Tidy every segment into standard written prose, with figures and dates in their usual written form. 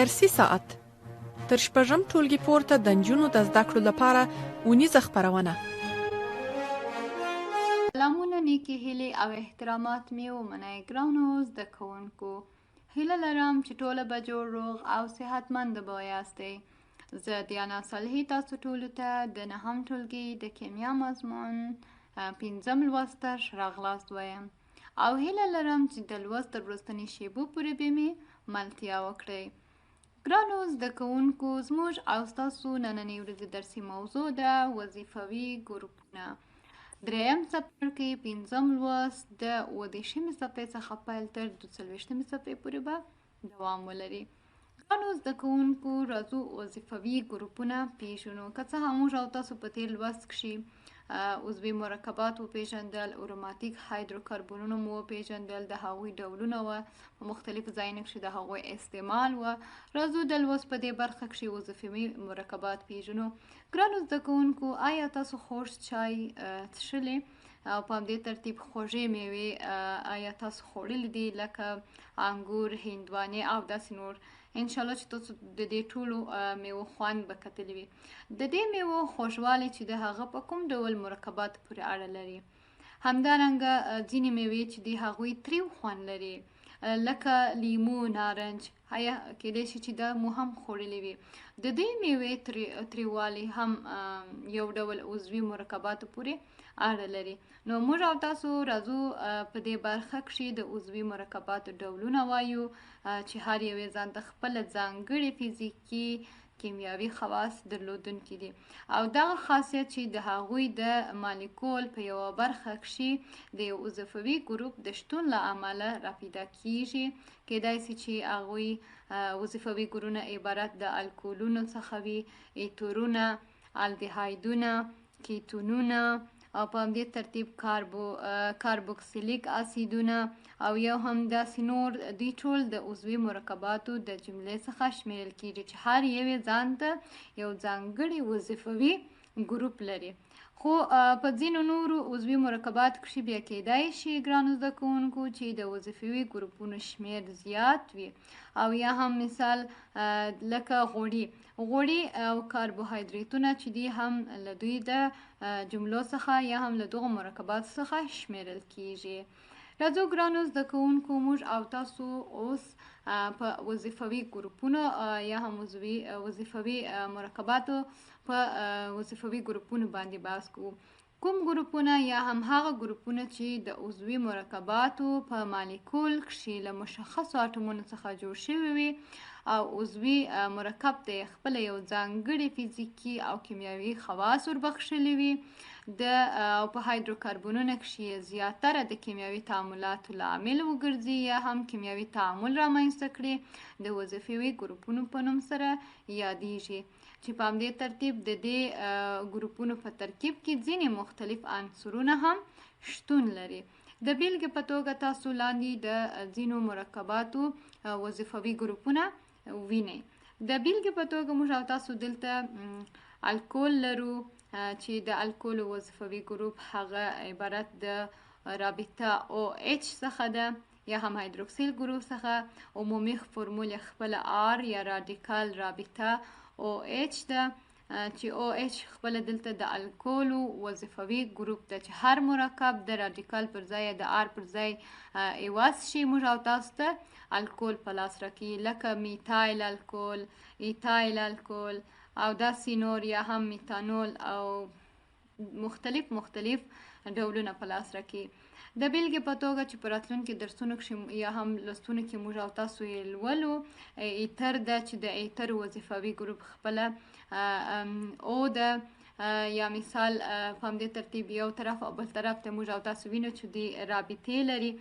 درسي ساعت تر شپږم ټولګي پورته د نجونو د زده کړو لپاره اونیزه خپرونه. سلامونه نیکې هیلې او احترامات مې ومنئ ګرانو زده کوونکو. هیله لرم چې ټوله به جوړ روغ او صحتمند به یاستئ. زه دیانا صالحي تاسو ټولو ته د نهم ټولګي د کیمیا مضمون پنځم لوست ته ښه راغلاست وایم او هیله لرم چې د لوست تر وروستني شیبو پورې به مې ملتیا وکړئ. ګرانو زده کوونکو، زموږ او ستاسو نننۍ ورځې درسي موضوع ده وظیفوي ګروپونه. دریم څپرکی پنځم لوست د 37مې صفحې څخه پیل تر 42مې صفحې پورې به دوام ولري. ګرانو زده کوونکو، راځو وظیفوي ګروپونه پیژنو. که څه هم موږ او تاسو په تېر لوست کښې عضوي مرکبات وپیژندل، اروماتیک هایدروکربونونه مو وپیژندل، د هغوی ډولونه وه، په مختلفو ځایونو کښې د هغوی استعمال وه. راځو د لوست په دې برخه کښې وظیفوي مرکبات پیژنو. ګرانو زده کوونکو، آیا تاسو خوږ چای څښلې او په همدې ترتیب خوږې میوې آیا تاسو خوړلې دي، لکه انګور، هندوانې او داسې نور؟ انشاءالله چې تاسو د دې ټولو میوو خوند به کتلی وي. د دې میوو خوږوالی چې د هغه په کوم ډول مرکباتو پورې اړه لري. همدارنګه ځینې میوې چې دي هغوی تریو خوند لري، لکه لیمو، نارنج. آیا کیدای شي چې دا مو هم خوړلي وي؟ د دې میوې تریوالی هم یو ډول عضوي مرکباتو پورې اړه لري. نو موږ او تاسو راځو په دې برخه کښې د عضوي مرکباتو ډولونه وایو چې هر یو یې ځان ته خپله ځانګړې فزیکي کیمیاوي خواص درلودونکي دي او دغه خاصیت چې د هغوی د مالیکول په یوه برخه کښې د یو اضافوي ګروپ د شتون له امله راپیدا کیږي. کیدای سي چې هغوی وظیفوي ګروپونه عبارت د الکولونو څخه وي، ایتورونه، الدهایدونه، کیتونونه او په همدې ترتیب کاربوکسیلیک اسیدونه او یو هم داسې نور. دوی ټول د عضوي مرکباتو د جملې څخه شمیرل کیږي چې هر یو یې ځان ته یو ځانګړي وظیفوي ګروپ لري. خو په ځینو نورو عضوي مرکباتو کښې بیا کیدای شي ګرانو زده کوونکو چې د وظیفوي ګروپونو شمیر زیات وي او یا هم مثال لکه غوړي او کاربوهایدریتونه چې دي هم له دوی د جملو څخه یا هم له دغو مرکباتو څخه شمیرل کیږي. راځو ګرانو زده کوونکو، موږ او تاسو اوس په وظیفوي ګروپونو یا هم وظیفوي مرکباتو په وظیفوي ګروپونو باندې بحث کوو. کوم ګروپونه یا هم هغه ګروپونه چې د عضوي مرکباتو په مالیکول کښې له مشخصو اټومونو څخه جوړ شوي وي او عضوي مرکب ته یې خپله یو ځانګړي فزیکي او کیمیاوي خواص وربخښلي وي د او په هایدروکربونونو کښې یې زیاتره د کیمیاوي تعاملاتو لامل وګرځي یا هم کیمیاوي تعامل رامنځته کړي د وظیفوي ګروپونو په نوم سره یادیږي چې په همدې ترتیب د دې ګروپونو په ترکیب کې ځینې مختلف عنصرونه هم شتون لري. د بیلګې په توګه تاسو لاندې د ځینو مرکباتو وظیفوي ګروپونه وینئ. د بیلګې په توګه موږ او تاسو دلته الکول لرو چې د الکول وظیفوي ګروپ هغه عبارت د رابطه OH څخه ده یا هم هایدروکسیل ګروپ څخه. عمومي فرمول یې خپله R یا رادیکال رابطه OH ده چې OH خپله دلته د الکولو وظیفوي ګروپ ده چې هر مرکب د رادیکال پر ځای د R پر ځای عوض شي موږ او تاسو ته الکول په لاس راکوي، لکه میتایل الکول، ایتایل الکول او داسې نور یا هم میتانول او مختلف مختلف ډولونه په لاس راکوي. د بیلګې په توګه چې په راتلونکي درسونو کښې یا هم لوستونو کې موږ او تاسو یې لولو ایتر ده چې د ایتر وظیفوي ګروپ خپله او ده یا مثال په همدې ترتیب یو طرف او بل طرف ته موږ او تاسو وینو چې دوی رابطې لري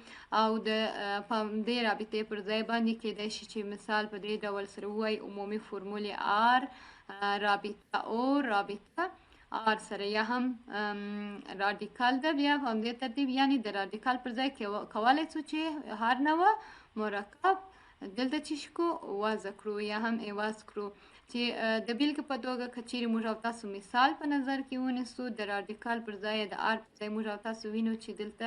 او د په همدې رابطې پر ځای باندې کیدای شي چې مثال په دې ډول سره ووایي عمومي فرمول یې آر رابطه او رابطه آر سره یا هم رادیکال ده. بیا په همدې ترتیب یعنی د رادیکال پر ځای کولی سو چې هر نوع مرکب دلته چې شکو وضع کړو یا هم عوض کړو. چې د بیلګې په توګه که چیرې موږ او تاسو مثال په نظر کې ونیسو، د رادیکال پر ځای، د آر پر ځای موږ او تاسو وینو چې دلته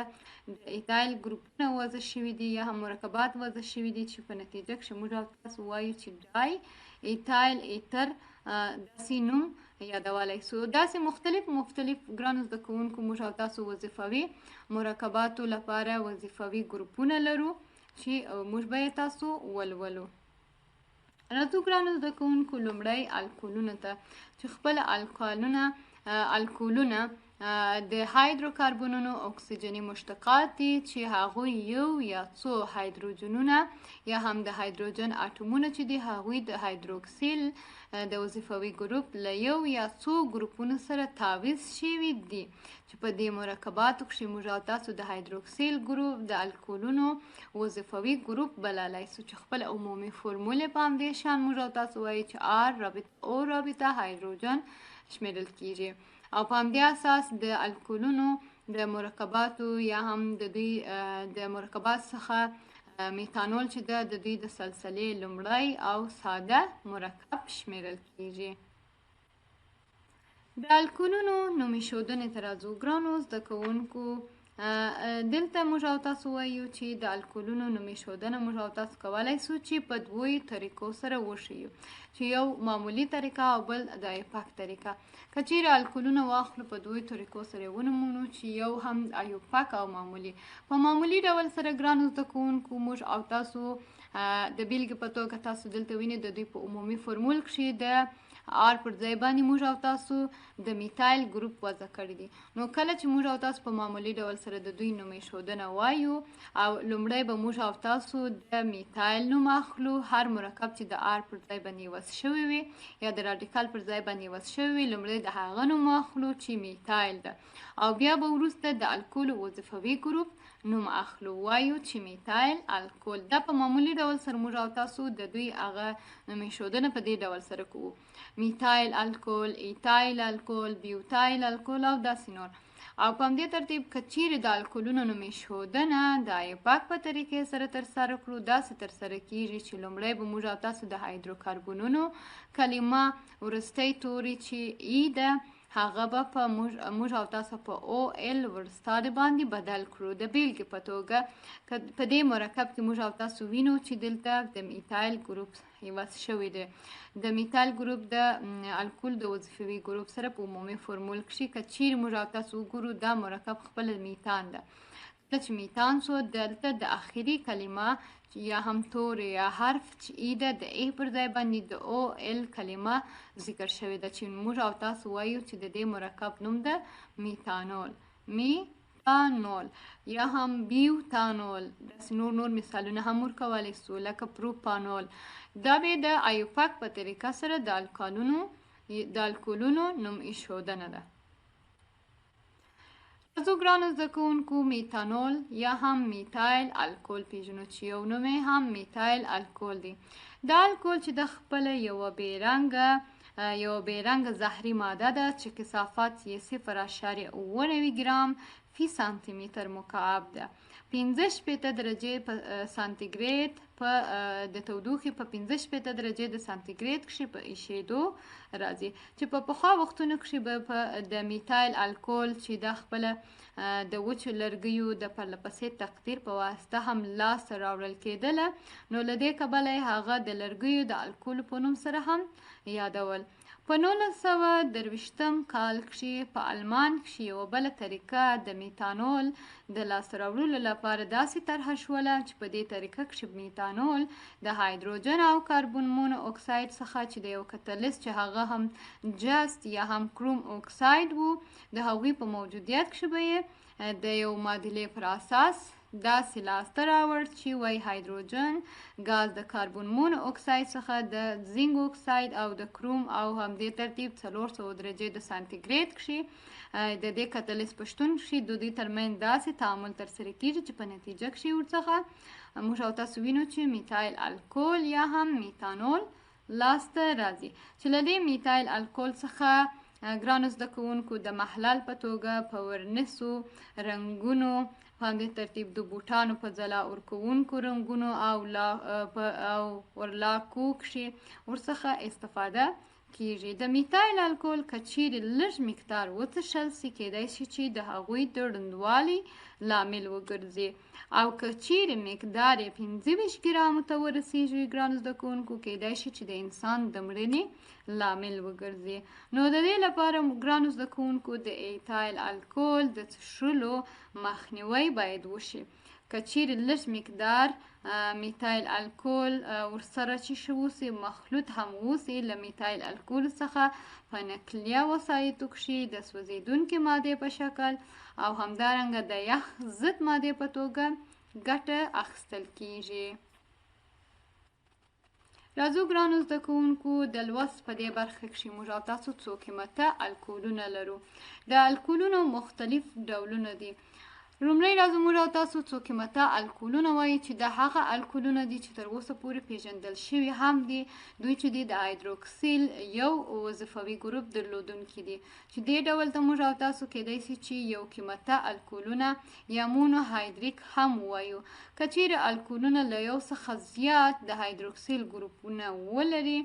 د ایتایل ګروپونه وضع شوي دي یا هم مرکبات وضع شوي دي، چې په نتیجه کې موږ او تاسو وایو چې ډای ایتایل ایتر داسې نوم یادولی سو. داسې مختلف مختلف، ګرانو زده کوونکو، موږ او تاسو وظیفوي مرکباتو لپاره وظیفوي ګروپونه لرو چې موږ به یې تاسو ولولو. راځو ګرانو زده کوونکو لومړی الکولونو ته، چې خپل الکولونه د هایدروکاربونونو اکسیجني مشتقات دي چې هغوی یو یا څو هایدروجنونه یا هم د هایدروجن اټومونه چې دي، هغوی د هایدروکسیل د وظیفوي ګروپ له یو یا څو ګروپونو سره تعویض شوي دي، چې په دې مرکباتو کښې موږ او تاسو د هایدروکسیل ګروپ د الکولونو وظیفوي ګروپ بللی سو، چې خپل عمومي فورمول په همدې شان موږ او تاسو وایو چې آر رابطه او رابطه هایدروجن شمیرل کیږي. او په همدې اساس د الکولونو د مرکباتو یا هم د دوی د مرکبات څخه میتانول چې ده، د دوی د سلسلې لومړی او ساده مرکب شمیرل کیږي. د الکولونو نوم ایښودنې ته راځو. ګرانو زده کوونکو، دلته موږ او تاسو وایو چې د الکولونو نوم ایښودنه موږ او تاسو کولای سو چې په دوو طریقو سره وښیو، چې یو معمولي طریقه او بل د ایپاک طریقه. که چیرې الکولونه واخلو، په دوو طریقو سره ونومونو، چې یو هم ایوپاک او معمولي. په معمولي ډول سره، ګرانو زده کوونکو، موږ او تاسو د بیلګې په توګه تاسو دلته وینئ، د دوی په عمومي فورمول کښې د آر پر ځای باندې موږ او تاسو د میتایل ګروپ وضع کړی دی. نو کله چې موږ او تاسو په معمولي ډول سره د دوی نوم ایښودنه وایو، او لومړی به موږ او تاسو د میتایل نوم اخلو. هر مرکب چې د آر پر ځای باندې وضع شوی وي یا د رادیکال پر ځای باندې وضع شوی وي، لومړی د هغه نوم اخلو چې میتایل ده، او بیا به وروسته د الکول وظیفوي ګروپ نوم اخلو، وایو چې میتایل الکول. دا په معمولي ډول سره موږ او تاسو د دوی هغه نوم ایښودنه په دې ډول سره کوو: میتایل الکول، ایتایل الکول، بیوتایل الکول او داسې نور. او په همدې ترتیب که چیرې د الکولونو نوم ایښودنه د ایپاک په طریقې سره ترسره کړو، داسې ترسره کیږي چې لومړی به موږ او تاسو د هایدروکاربونونو کلمه، وروستی توري چې ای ده، هغه به په موږ او تاسو په او ال ورستاد باندې بدل کړو. د بیلګې په توګه که په دې مرکب کې موږ او تاسو وینو چې دلته د میتایل ګروپ عوض شوی دی، د میتایل ګروپ د الکول د وظیفوي ګروپ سره په عمومي فورمول کښې که چیرې موږ او تاسو وګورو، دا مرکب خپل میتان ده. کله چې میتان سو، دلته د اخري کلمه یا هم تورې یا حرف چې ای ده، د ای پر ځای باندې د او ال کلمه ذکر شوې ده، چې موږ او تاسو وایو چې د دې مرکب نوم ده میتانول، میتانول یا هم بیوتانول. داسې نور نور مثالونه هم ورکولی سو، لکه پروپانول. دا به د ایوپاک په طریقه سره د الکولونو نوم ایښودنه ده. راځو ګرانو زده کوونکو، میتانول یا هم میتایل الکول پیژنو، چې یو نوم یې هم میتایل الکول دی. دا الکول چې د خپله یوه بې رنګه زهري ماده ده چې کثافت یې 0.97 ګرام فی سانتي متر مکعب ده. 65 درجې په سانتیګریډ په د تودوخې په 65 درجې د سانتیګریډ کښې په ایشېدو راځي، چې په پخوا وختونو کښې به په د میتایل الکول چې دا خپله د وچو لرګیو د پرله پسې تقطیر په واسطه هم لاسته راوړل کېدله، نو له دې کبله یې هغه د لرګیو د الکولو په نوم سره هم یادول. په 1923 کال کښې په المان کښې یوه بله طریقه د میتانول د لاسته راوړلو لپاره داسې طرحه شوله چې په دې طریقه کښې میتانول د هایدروجن او کاربن مونو اکساید څخه، چې د یو کتلیست چې هغه هم جست یا هم کروم اکساید وو، د هغوی په موجودیت کښې به یې د یو معادلې پر اساس داسې لاسته راوړ چې وای هایدروجن ګاز د کاربن مونو اکساید څخه د زینک اکساید او د کروم او همدې ترتیب 400 درجې د سانتیګریډ کښې د دې کتلیست په شتون کښې د دوی ترمنځ داسې تعامل ترسره کیږي چې په نتیجه کښې ورڅخه موږ او تاسو وینو چې میتایل الکول یا هم میتانول لاسته راځي، چې له دې میتایل الکول څخه ګرانو زده کوونکو د محلل په توګه په ورنسو رنګونو، په همدې ترتیب د بوټانو په ځلا ورکوونکو رنګونو او لا په او ورلاکو کښې ورڅخه استفاده کیږي. د میتایل الکول که چیرې لږ مقدار وڅښل سي، کیدای شي چې د هغوی د ړوندوالي لامل وګرځي، او که چیرې مقدار یې 25 ګرامو ته ورسیږي ګرانو زده کوونکو، کیدای شي چې د انسان د مړینې لامل وګرځي. نو د دې لپاره ګرانو زده کوونکو د ایتایل الکول د څښلو مخنیوی باید وشي. که چیرې لږ مقدار میتایل الکول ورسره چې شي اوسي، مخلوط هم اوسي، له میتایل الکول څخه په نقلیه وسایطو کښې د سوځېدونکې مادې په شکل او همدارنګه د یخ ضد مادې په توګه ګټه اخیستل کیږي. راځو ګرانو زده کوونکو د لوست په دې برخه کښې موږ او تاسو څو قیمته الکولونه لرو. د الکولونو مختلف ډولونه دي. لومړی راځو موږ او تاسو څو قیمته الکولونه وایي چې دا هغه الکولونه دي چې تر اوسه پورې پیژندل شوي هم دي. دوی چې دي د هایدروکسیل یو وظیفوي ګروپ درلودونکي دي، چې دې ډول ته موږ او تاسو کیدای شي چې یو قیمته الکولونه یا مونوهایدریک هم ووایو. که چیرې الکولونه له یو څخه زیات د هایدروکسیل ګروپونه ولري،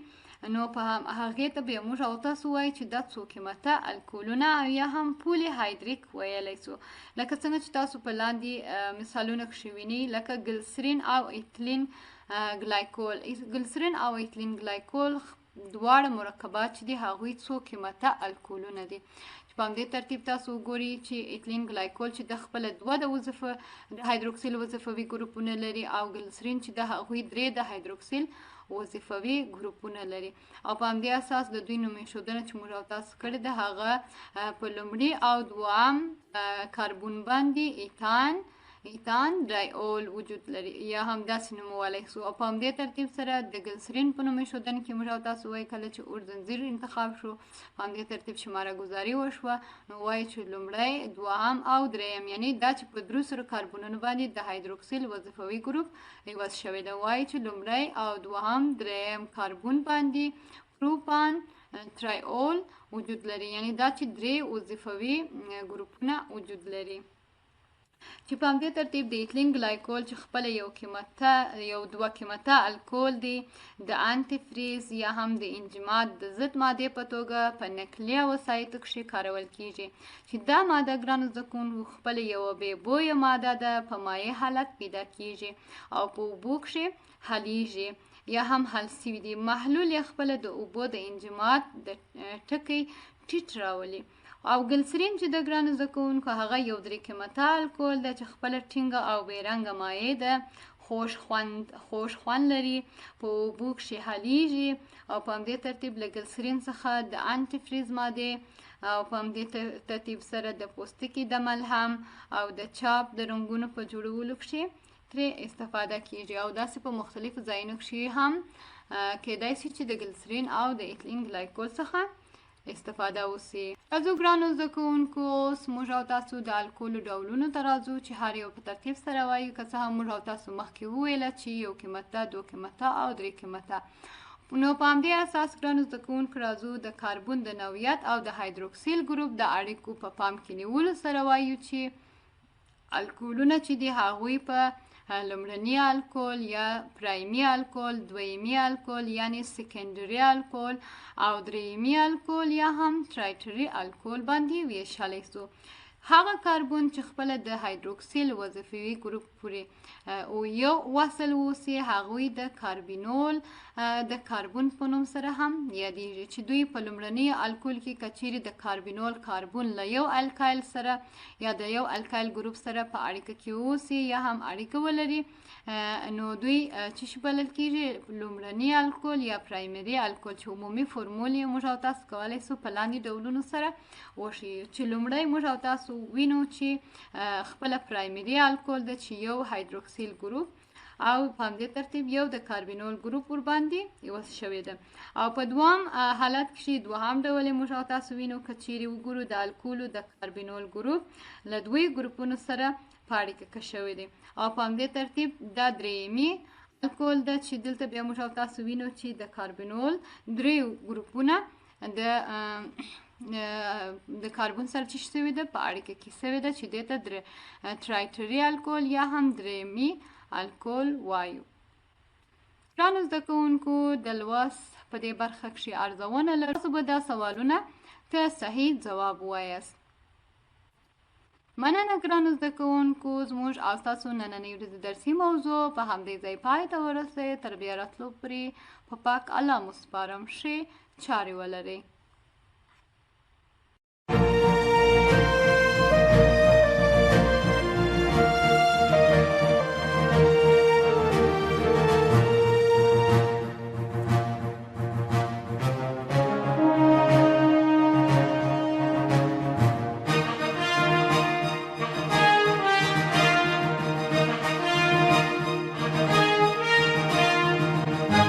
نو په هغې ته بیا موږ او تاسو وایو چې دا څو قیمته الکولونه او یا هم پولي هایدریک ویلی سو، لکه څنګه چې تاسو په لاندې مثالونو کښې وینئ، لکه ګلسرین او ایتلین ګلایکول. ګلسرین او ایتلین ګلایکول دواړه مرکبات چې دي هغوی څو قیمته الکولونه دي. چې په همدې ترتیب تاسو وګورئ چې ایتلین ګلایکول چې د خپله دوه د وظیفه د هایدروکسیل وظیفوي ګروپونه لري، او ګلسرین چې د هغوی درې د هایدروکسیل وظیفوي ګروپونه لري. او په همدې اساس د دوی نوم ایښودنه چې موږ او تاسو کړې ده هغه په لومړي او دوهم کاربن باندې ایتان ډایول وجود لري، یا هم داسې نومولی سو. او په همدې ترتیب سره د ګلسرین په نوم ایښودنه کې موږ او تاسو وایو کله چې اور زنځیر انتخاب شو، په همدې ترتیب شماره ګذاري وشوه، نو وایو چې لومړی، دوهم او دریم، یعنی دا چې په درو سره کاربنونو باندې د هایدروکسیل وظیفوي ګروپ عوض شوی دی، وایو چې لومړی او دوهم دریم کاربن باندې پروپان ترایول وجود لري، یعنی دا چې درې وظیفوي ګروپونه وجود لري. چې په همدې ترتیب د ایتلین ګلایکول چې خپله یو دوه قیمته الکول دی، د انتي فریز یا هم د انجماد د ضد مادې په توګه په نقلیه وسایطو کښې کارول کیږي، چې دا ماده ګرانو زده کوونکو خپله یوه بې بویه ماده ده، په مایع حالت پیدا کیږي او په اوبو کښې حلیږي یا هم حل سوي دي. محلول یې خپله د اوبو د انجماد د ټکی ټیټ راولي. او ګلسرین چې د ګرانو زده کوونکو هغه یو درې قیمته الکول ده چې خپله ټینګه او بې رنګه مایع ده، خوږ خوند لري، په اوبو کښې حلیږي. او په همدې ترتیب له ګلسرین څخه د انتي فریز مادې او په همدې ترتیب سره د پوستکي د ملهم او د چاپ د رنګونو په جوړولو کښې ترې استفاده کیږي. او داسې په مختلفو ځایونو کښې هم کیدای شي چې د ګلسرین او د ایتلین ګلایکول څخه استفاده وسي. راځو ګرانو زده کوونکو، اوس موږ او تاسو د الکولو ډولونو ته راځو چې هر یو په ترتیب سره وایو. که څه هم موږ او تاسو مخکې وویله چې یو قیمته، دوه قیمته او درې قیمته. نو په همدې اساس ګرانو زده کوونکو راځو د کاربن د نوعیت او د هایدروکسیل ګروپ د اړیکو په پام کې نیولو سره وایو چې الکولونه چې دي هغوی په لومړني الکول یا پرایمي الکول، دویمي الکول یعنی سیکنډري الکول او دریمي الکول یا هم ترایټري الکول باندې ویشلی سو. هغه کاربن چې خپله د هایدروکسیل وظیفوي ګروپ پورې او یو وصل اوسي هغوی د کاربینول د کاربن په نوم سره هم یادیږي، چې دوی په لومړني الکول کې که چیرې د کاربینول کاربن له یو الکایل سره یا د یو الکایل ګروپ سره په اړیکه کې اوسي یا هم اړیکه ولري، نو دوی چې شي بلل کیږي لومړني الکول یا پرایمري الکول، چې عمومي فورمول یې موږ او تاسو کولی سو په لاندې ډولونو سره وښیو. چې لومړی موږ او تاسو وینو چې خپله پرایمري الکول ده چې یو هایدروکسیل ګروپ او په همدې ترتیب یو د کاربینول ګروپ ورباندې عوض شوی ده. او په دوهم حالت کښې دوهم ډول یې موږ او تاسو وینو که چیرې وګورو د الکولو د کاربینول ګروپ له دوی ګروپونو سره په اړیکه کې شوی دی. او په همدې ترتیب دا دریمي الکول ده چې دلته بیا موږ او تاسو وینو چې د کاربینول درې ګروپونه د د کاربن سره چې شوې ده په اړیکه کې شوې ده، چې دې ته ټرایټري الکول یا هم درېیمي الکول وایو. ګرانو زده کوونکو، د لوست په دې برخه کښې ارزونه لرو، تاسو به دا سوالونه ته صحیح ځواب ووایاست. مننه ګرانو زده کوونکو، زموږ او ستاسو نننۍ ورځې درسي موضوع په همدې ځای پای ته ورسېد. تر بیا راتلو پورې په پاک الله مو سپارم، ښې چارې ولرئ.